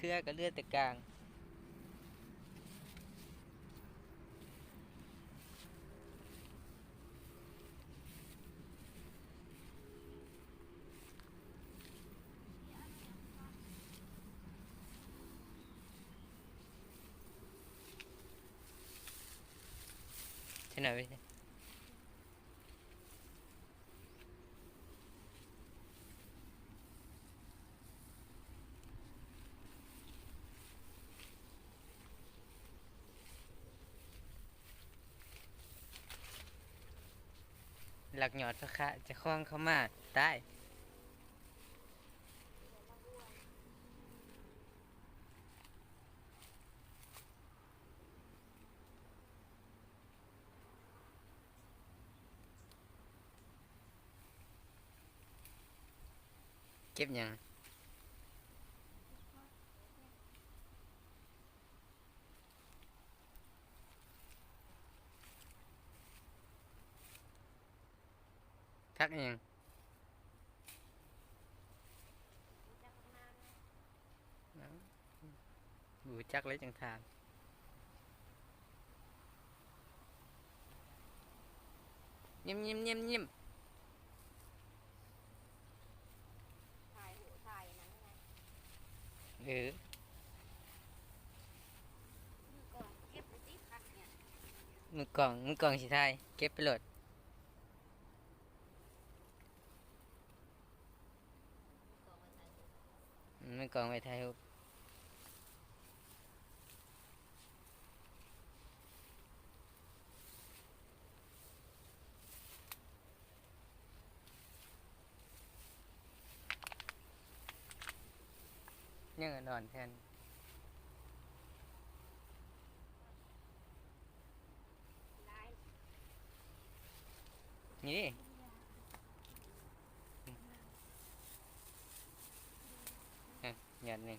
ຫຼືອກໍເຫຼືອແຕ່ກາງ. ເຮັດແນວໃດ? ລັກຍອດພະຄະເຈົ້າຂອງເຂົ້າມາ ຕາຍ. ເກັບຫຍັງ? ຜັກອີ່ຫຍັງ? ບໍ່ຮູ້ຈັກເລີຍຈັ່ງຖາມ. ຍິ້ມໆໆໆ. ຖ່າຍຮູບ ຖ່າຍອັນນັ້ນນະ. ເອີ ມືກ້ອງ ມືກ້ອງຊິຖ່າຍ ເກັບໄປໂລດ. ອືມ ມັນກ້ອງໄວ້ຖ່າຍຮູບ. ຍັງອ່ອນໆແຜ່ນ. ນີ້ ອະ ຍອດໜຶ່ງ.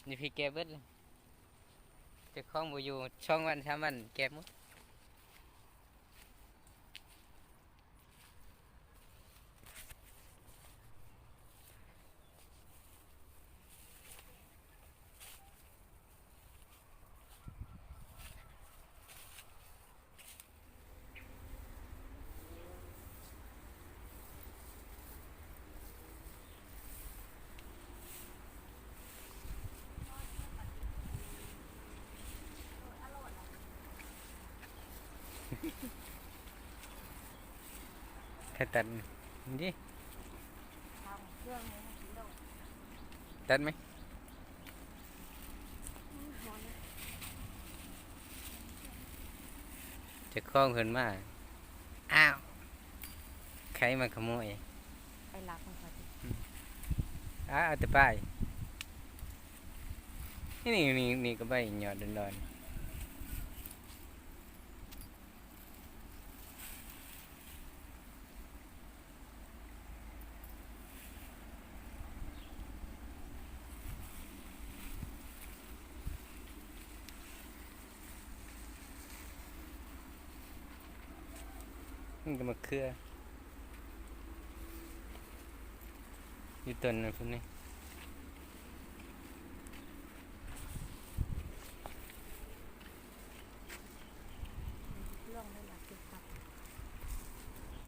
ນີ້ພີ່ແກະເບິດເລີຍ ເຈົ້າຂອງບໍ່ຢູ່ ສອງວັນສາມວັນແກະໝົດ. ໃຜຕັດນີ້ ນີ້ ຕັດໄໝ? ເຈົ້າຂອງເພິ່ນມາ ອ້າວ ໃຜມາຂະໂມຍ? ໄປລັກຂອງເຂົາຕິ? ອ້າວ ເອົາແຕ່ປາຍ ນີ້ ນີ້ ນີ້ກໍໃບຍອດດອນໆ. ນີ້ກໍມະເຂືອ ຢູ່ຕົ້ນນັ້ນພຸ້ນນີ້.